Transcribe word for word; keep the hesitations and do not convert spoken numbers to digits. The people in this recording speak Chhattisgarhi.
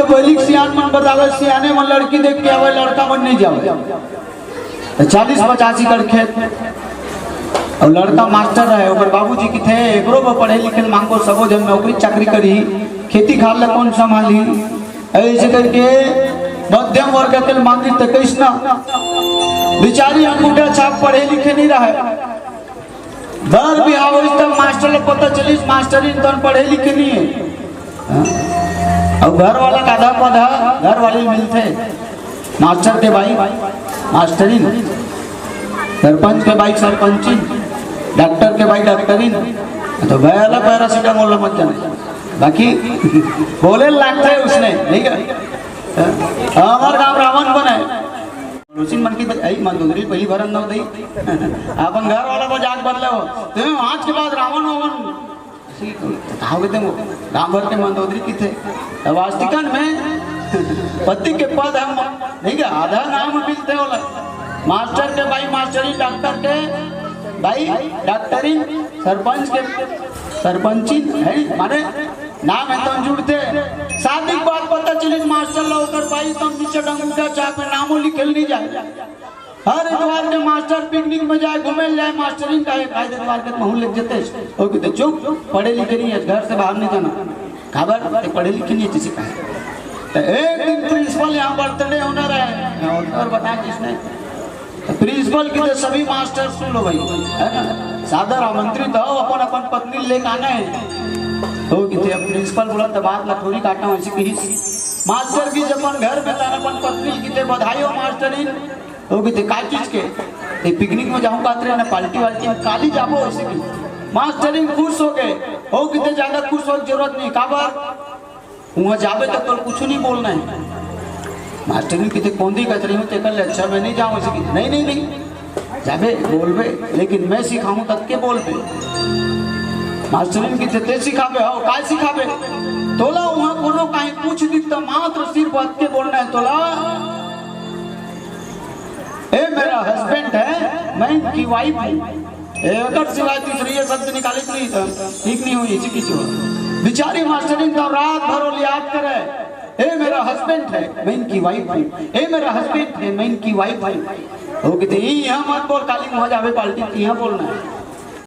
पहिली के सियान मन बतावय, सियाने मन लड़की देख के आवय, लड़का मन नहीं जावय। त चालीस पचासी कर खेत, अउ लड़का मास्टर रहे, ओकर बाबूजी किथे, "एकरो बर पढ़े लिखे ल मांगो, सबो झन नौकरी चाकरी करही, खेती खार ल कोन संभालही?" ऐसे करके मध्यम वर्ग के मांगी त कइसना बिचारी अंगूठा छाप पढ़े लिखे नहीं रहे। बर बिहाव होइस त मास्टर ल पता चलिस, मास्टरिन तन पढ़े लिखे नहीं है। हाँ? अउ घर वाला का आधा पौधा घर वाले मिलथे, मास्टर के बाई मास्टरिन, सरपंच के बाई सरपंचिन, डॉक्टर के बाई डॉक्टरिन। तो गया ला पैरासीटामोल मत जाने, बाकी बोले लागथे उसने, नहीं का? हाँ? हमर गांव रावण बने। पड़ोसी मन की त-, "अई मंदोदरी पहिली भरन नव दई।" अपन घर वाला को जाके बदले हो। ते आज के बाद रावण वावण। ठीक हो, तो कहा होगे ते वो? गांव भर के मंदोदरी किथे। त वास्तिकन में पति के पद हम नहीं के आधा नाम मिलथे ओला। मास्टर के बाई मास्टरी, डॉक्टर के बाई डॉक्टरी, सरपंच के सरपंचिन है, माने नाम हे तब जुड़थे। शादी के बाद पता चलिस मास्टर ला ओकर बाई तब नीचे डंगूटा चाप में नामो लिखे ल नहीं जाय। हर इतवार के मास्टर पिकनिक में जाय, घूमे ल जाय, मास्टरिन कहे, "काहे इतवार के महूं लेके जतेस?" ओ किथे, "चुप, पढ़े लिखे नहीं है, घर से बाहर नहीं जाना।" काबर? ते पढ़े लिखे नहीं है, किसी कहे। तो एक दिन प्रिंसिपल यहाँ बर्थडे होना रहे, और बता किसने? तो प्रिंसिपल किथे, "सभी मास्टर सुन लो भाई, है ना? सादर आमंत्रित हो, अपन अपन पत्नी लेके आना है।" ओ किथे, अब प्रिंसिपल बोला, "तो बात ला थोड़ी काटा हूँ, ऐसी कही।" मास्टर की जब अपन घर में तान अपन पत्नी किथे, "बधाई हो मास्टरिन।" ओ किथे, "का चीज के?" "ये पिकनिक में जाऊँ कहत रहे ना, पार्टी वार्टी में, काली जाबो," ऐसे की। मास्टरिन खुश हो गए। ओ किथे, "ज्यादा खुश होय के जरूरत नहीं।" काबर? उहाँ जाबे त तोला कुछु नहीं बोलना है। मास्टरिन किथे, "कोंदी कचरी हूँ, तेकर ले अच्छा मैं नहीं जाऊँ।" ऐसे किथे, "नहीं, नहीं, नहीं, जाबे, बोलबे, लेकिन मैं सिखाहूँ तब के बोलबे।" मास्टरिन किथे, "ते सिखाबे?" "हो, काय सिखाबे?" "तोला उहाँ कोनो काहीं पूछ दिस त मात्र सिर्फ अतके बोलना है तोला, 'ए मेरा हस्बैंड है, मैं इनकी वाइफ हूँ।'" एकर सिवाय तीसरी ये शब्द निकालिस नहीं तो ठीक नहीं होही, इसी की चोर। बिचारी मास्टरिन तो रात भर ओला याद करे, "ए मेरा हस्बैंड है, मैं इनकी वाइफ हूँ, ए मेरा हस्बैंड है, मैं इनकी वाइफ हूँ।" ओ किथे, "इहाँ मत बोल, काली उहाँ जाबे पार्टी, इहाँ बोलना है।"